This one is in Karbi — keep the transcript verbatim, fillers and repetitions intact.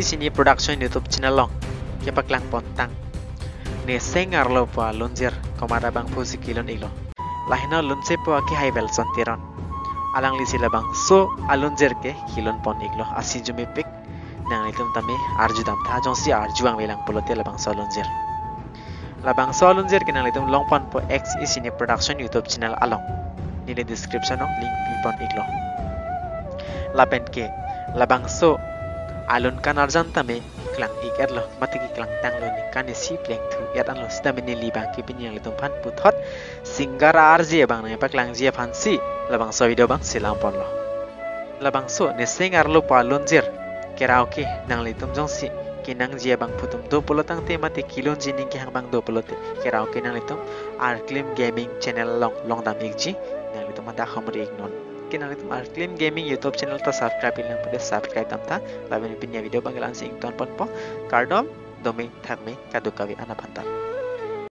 Cine Production YouTube channel along kepaklang pontang Neseng Arlo pu alunjir komat abangphu si kelun iklo. Laheno lunsepo akehai Welson Teron. Alangli si labangso alunjir ke kelun pon iklo, asi jumepik. Nanglitum tame arju damtha, jongsi arju angvelang pulote labangso alunjir. Labangso alunjir ke nanglitum longponpo X E Cine Production YouTube channel along. Neli description along link pipon iklo. Lapen ke labangso alun kan arjan tame klang ik-etlo, mate keklangtanglo, ningkan isi plengthu-et anlo, sitame neli abang ke pini nanglitum aphan puthot singer arje abang nangpaklangji aphansi labangso video abang selam ponlo. Labangso Neseng Arlo pu alunjir karaoke nanglitum jongsi kenangji abangphu atum do pulo tangte mate kelunji ning kehang abang do pulote karaoke nanglitum Arklim Gaming channel along longdam ikji, nanglitum hadak homri iknon. Ke nanglitum Arklim Gaming YouTube channel ta subscribe iklang pulote subscribe damtha. Lapen pini avideo abang ke la-ansi ingtonponpo. Kardom, dome thakme kadokave anaphan ta.